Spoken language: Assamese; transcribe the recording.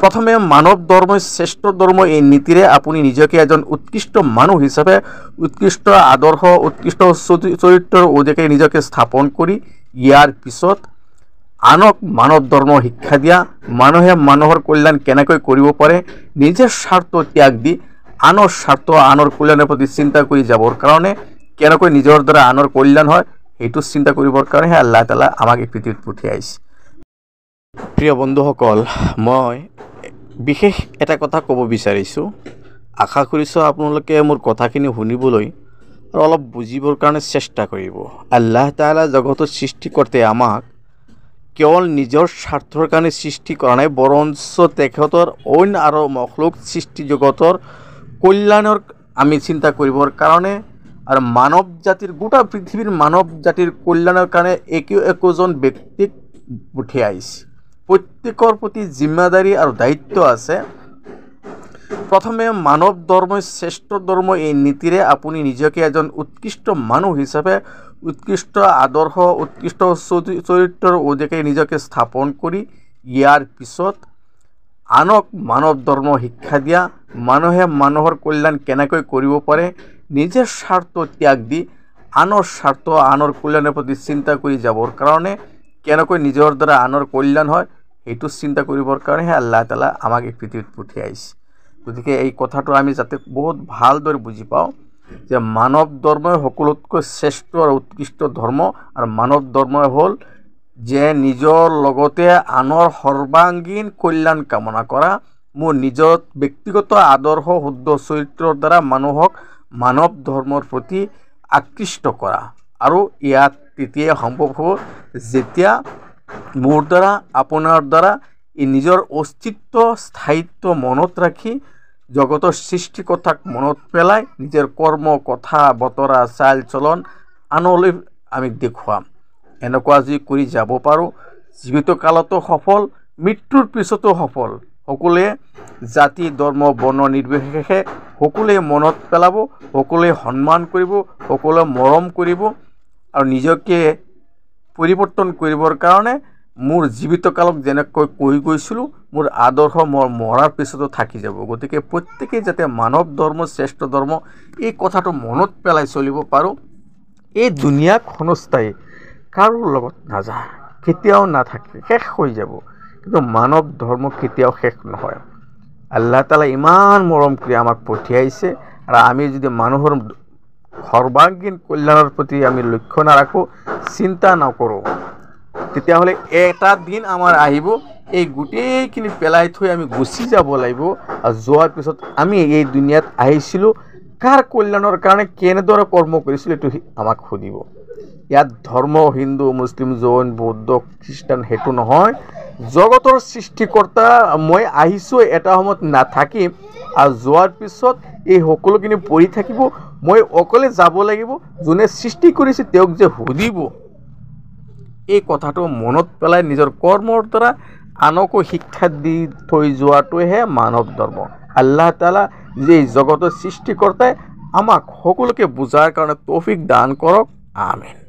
প্ৰথমে মানৱ ধৰ্মই শ্ৰেষ্ঠ ধৰ্ম, এই নীতিৰে আপুনি নিজকে এজন উৎকৃষ্ট মানুহ হিচাপে উৎকৃষ্ট আদৰ্শ, উৎকৃষ্ট চৰিত্ৰৰ অধিকাৰী নিজকে স্থাপন কৰি ইয়াৰ পিছত আনক মানৱ ধৰ্ম শিক্ষা দিয়া, মানুহে মানুহৰ কল্যাণ কেনেকৈ কৰিব পাৰে, নিজৰ স্বাৰ্থ ত্যাগ দি আনৰ স্বাৰ্থ, আনৰ কল্যাণৰ প্ৰতি চিন্তা কৰি যাবৰ কাৰণে কেনেকৈ নিজৰ দ্বাৰা আনৰ কল্যাণ হয় সেইটো চিন্তা কৰিবৰ কাৰণেহে আল্লাহ তাআলা আমাক এই পৃথিৱীত পঠিয়াইছে। প্ৰিয় বন্ধুসকল, মই বিশেষ এটা কথা ক'ব বিচাৰিছোঁ। আশা কৰিছোঁ আপোনালোকে মোৰ কথাখিনি শুনিবলৈ আৰু অলপ বুজিবৰ কাৰণে চেষ্টা কৰিব। আল্লাহ তাআলা জগতৰ সৃষ্টিকৰ্তাই আমাক কেৱল নিজৰ স্বাৰ্থৰ কাৰণে সৃষ্টি কৰা নাই, বৰঞ্চ তেখেতৰ অইন আৰু মখলুক সৃষ্টি জগতৰ কল্যাণৰ আমি চিন্তা কৰিবৰ কাৰণে আৰু মানৱ জাতিৰ, গোটা পৃথিৱীৰ মানৱ জাতিৰ কল্যাণৰ কাৰণে একো একোজন ব্যক্তিক পঠিয়াইছে। প্ৰত্যেকৰ প্ৰতি জিম্মাদাৰী আৰু দায়িত্ব আছে। প্ৰথমে মানৱ ধৰ্মই শ্ৰেষ্ঠ ধৰ্ম, এই নীতিৰে আপুনি নিজকে এজন উৎকৃষ্ট মানুহ হিচাপে উৎকৃষ্ট আদৰ্শ, উৎকৃষ্ট চৰিত্ৰৰ অধিকাৰী নিজকে স্থাপন কৰি ইয়াৰ পিছত আনক মানৱ ধৰ্ম শিক্ষা দিয়া, মানুহে মানুহৰ কল্যাণ কেনেকৈ কৰিব পাৰে, নিজৰ স্বাৰ্থ ত্যাগ দি আনৰ স্বাৰ্থ, আনৰ কল্যাণৰ প্ৰতি চিন্তা কৰি যাবৰ কাৰণে কেনেকৈ নিজৰ দ্বাৰা আনৰ কল্যাণ হয় সেইটো চিন্তা কৰিবৰ কাৰণেহে আল্লাহ তাআলা আমাক এই পৃথিৱীত পঠিয়াইছে। গতিকে এই কথাটো আমি যাতে বহুত ভালদৰে বুজি পাওঁ যে মানৱ ধৰ্মই সকলোতকৈ শ্ৰেষ্ঠ আৰু উৎকৃষ্ট ধৰ্ম, আৰু মানৱ ধৰ্মই হ'ল যে নিজৰ লগতে আনৰ সৰ্বাংগীন কল্যাণ কামনা কৰা, মোৰ নিজৰ ব্যক্তিগত আদৰ্শ, শুদ্ধ চৰিত্ৰৰ দ্বাৰা মানুহক মানৱ ধৰ্মৰ প্ৰতি আকৃষ্ট কৰা। আৰু ইয়াত তেতিয়াই সম্ভৱ হ'ব যেতিয়া মোৰ দ্বাৰা, আপোনাৰ দ্বাৰা এই নিজৰ অস্তিত্ব, স্থায়িত্ব মনত ৰাখি জগতৰ সৃষ্টিকৰ্তাক মনত পেলাই নিজৰ কৰ্ম, কথা বতৰা, চাল চলন আনলৈ আমি দেখুৱাম। এনেকুৱা যদি কৰি যাব পাৰোঁ, জীৱিত কালতো সফল, মৃত্যুৰ পিছতো সফল। সকলোৱে জাতি, ধৰ্ম, বৰ্ণ নিৰ্বিশেষে সকলোৱে মনত পেলাব, সকলোৱে সন্মান কৰিব, সকলোৱে মৰম কৰিব আৰু নিজকে পৰিৱৰ্তন কৰিবৰ কাৰণে মোৰ জীৱিত কালক যেনেকৈ কৈ গৈছিলোঁ, মোৰ আদৰ্শ মোৰ মৰাৰ পিছতো থাকি যাব। গতিকে প্ৰত্যেকেই যাতে মানৱ ধৰ্ম শ্ৰেষ্ঠ ধৰ্ম এই কথাটো মনত পেলাই চলিব পাৰোঁ। এই দুনিয়া ক্ষণস্থায়ী, কাৰো লগত নাযায়, কেতিয়াও নাথাকে, শেষ হৈ যাব। কিন্তু মানৱ ধৰ্ম কেতিয়াও শেষ নহয়। আল্লাহ তাআলা ইমান মৰম কৰি আমাক পঠিয়াইছে, আৰু আমি যদি মানুহৰ সৰ্বাংগীন কল্যাণৰ প্ৰতি আমি লক্ষ্য নাৰাখোঁ, চিন্তা নকৰোঁ, তেতিয়াহ'লে এটা দিন আমাৰ আহিব, এই গোটেইখিনি পেলাই থৈ আমি গুচি যাব লাগিব। আৰু যোৱাৰ পিছত আমি এই দুনিয়াত আহিছিলোঁ কাৰ কল্যাণৰ কাৰণে, কেনেদৰে কৰ্ম কৰিছিলোঁ এইটো আমাক সুধিব। ইয়াত ধৰ্ম হিন্দু, মুছলিম, জৈন, বৌদ্ধ, খ্ৰীষ্টান সেইটো নহয়। জগতৰ সৃষ্টিকৰ্তা মই আহিছোঁ এটা সময়ত নাথাকিম, আৰু যোৱাৰ পিছত এই সকলোখিনি পৰি থাকিব, মই অকলে যাব লাগিব। যোনে সৃষ্টি কৰিছে তেওঁক যে সুধিব, এই কথাটো মনত পেলাই নিজৰ কৰ্মৰ দ্বাৰা আনকো শিক্ষা দি থৈ যোৱাটোহে মানৱ ধৰ্ম। আল্লাহ তাআলা যে এই জগতৰ সৃষ্টিকৰ্তাই আমাক সকলোকে বুজাৰ কাৰণে তৌফিক দান কৰক। আমিন।